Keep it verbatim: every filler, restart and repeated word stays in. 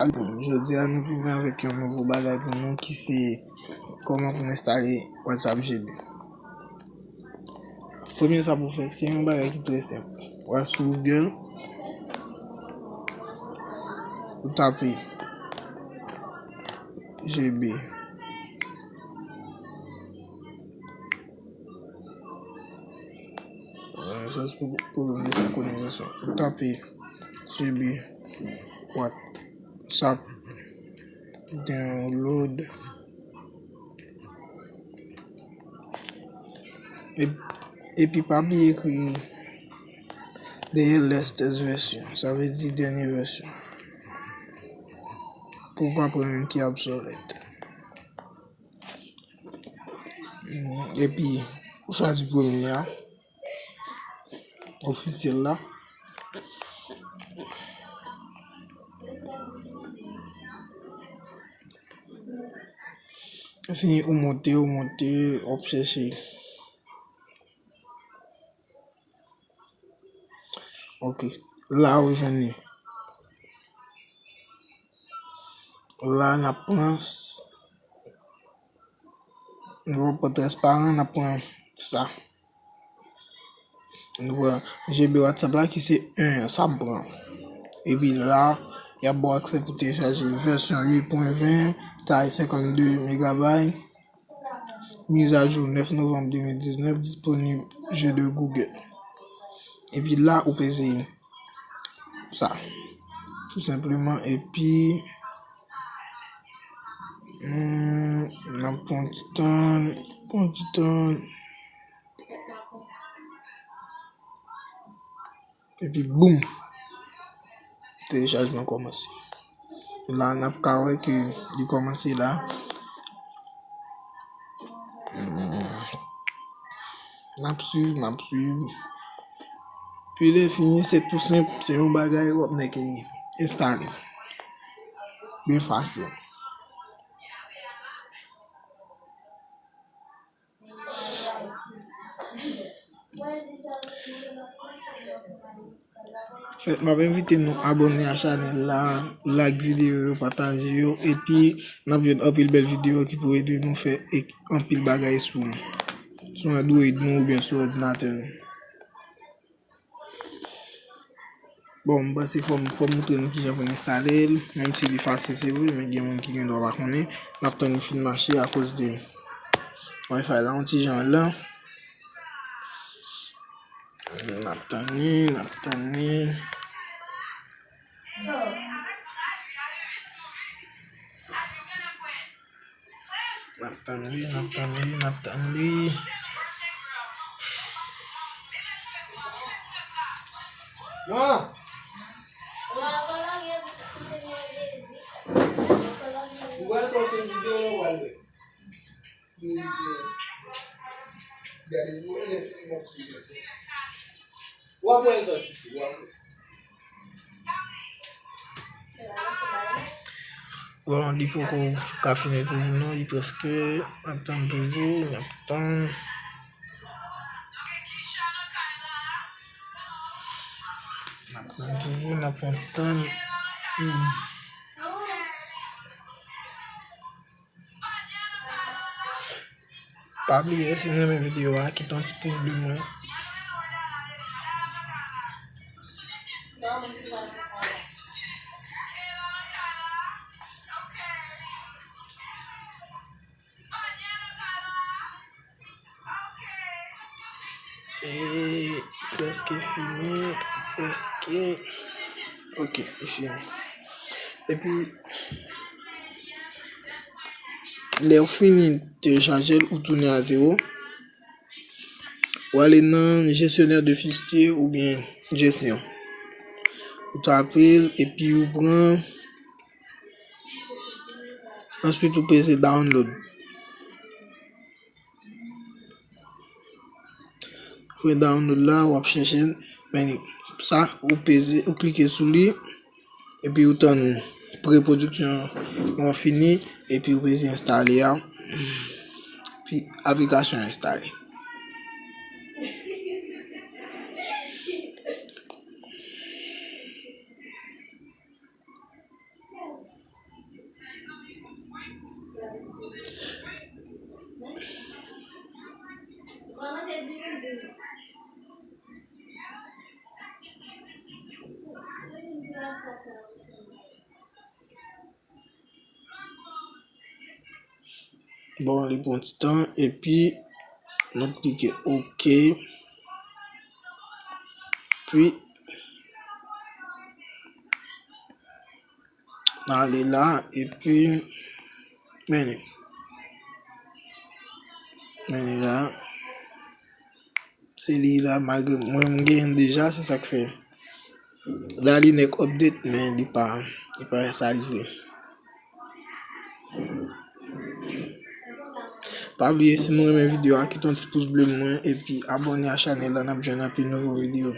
Jodi a nou vin avèk yon nouvo bagay pou nou ki se kòman pou n enstale WhatsApp G B. Premye sa pou fè, se yon bagay ki trè senp. W al sou Google, ou tape G B. Jis pou pwoblèm de senkronizasion. Ou tape G B WhatsApp download. E- Epi pa bliye ekri the latest version. Sa vle di dènye vèsyon. Pou w pa pran youn ki obsolete. Epi, ou chwazi premye a, ofisyèl la. Fini, ou monte, ou monte, w ap chèche. Ok. La ou jwenn li. La n ap pran s- nou pran transparan, n ap pran sa. Nou pran G B WhatsApp la ki se en an, sa m pran. Epi la, y ap ba w aksè pou telechaje vèsyon uit pwen ven, tay senkannde megabay. Mise à jour neuf novembre deux mille dix-neuf, disponib jeu de Google. Epi la, ou peze sa. Tou senpleman, epi, hmm, n ap pran ti tan, pran ti tan. Epi boum! Telechajman kòmanse. La, n ap ka wè ke li kòmanse la. Hmm. N ap swiv, n ap swiv. Pi lè fini, se tou senp, se yon bagay w ap nèk enstale. Byen fasil. Fèt, m ap envite nou abòne a chanèl la, like videyo yo, pataje yo, epi n ap jwenn anpil bèl videyo ki pou ede nou fè ek- anpil bagay sou, sou Android nou oubyen sou òdinatè nou. Bon, m panse fò m, fò m montre nou kijan pou n enstale l, menm si li fasil, se vre, men gen moun ki gen dwa pa konnen. N ap tann li fin mache akoz de Wi-Fi la, yon ti jan lan. N ap tann li, n ap tann li. N ap tann li, n ap tann li, n ap tann li. Non. Ou pral fè yon videyo, non, ou pral fè. Gade, ou wè lè fini, w ap kriye. W ap wè l sòti tou, w ap wè. Bon, li poko ka fini pou nou, li prèske, n ap tann toujou, n ap tann. N ap tann toujou, n ap fè yon ti tann. Hmm. Pa bliye, si w renmen videyo a, kite yon ti pous ble mwen. E prèske fini, prèske. Ok, li fini. Epi, lè w fini telechaje l, ou tounen a zewo. Ou ale nan gestionnaire de fichier oubyen jesyon. Ou tape l, epi ou pran. Answit, ou peze download. Apre download la, w ap chèche l, men sa, ou peze, ou klike sou li, epi ou tann prepwodiksyon an fini, epi ou peze enstale a, epi aplikasyon an enstale. Bon, li pran ti tan, epi nou klike OK. Pi, n ale la, epi, men li. Men li la. Se li la, malgre mwen, m genyen l deja, se sa k fè. La, li nèk update, men li pa, li pa sa li vle. Pa bliye, si nou renmen videyo a, kite yon ti pous ble mwen, epi abòne a chanèl la, n ap jwenn anpil nouvo videyo.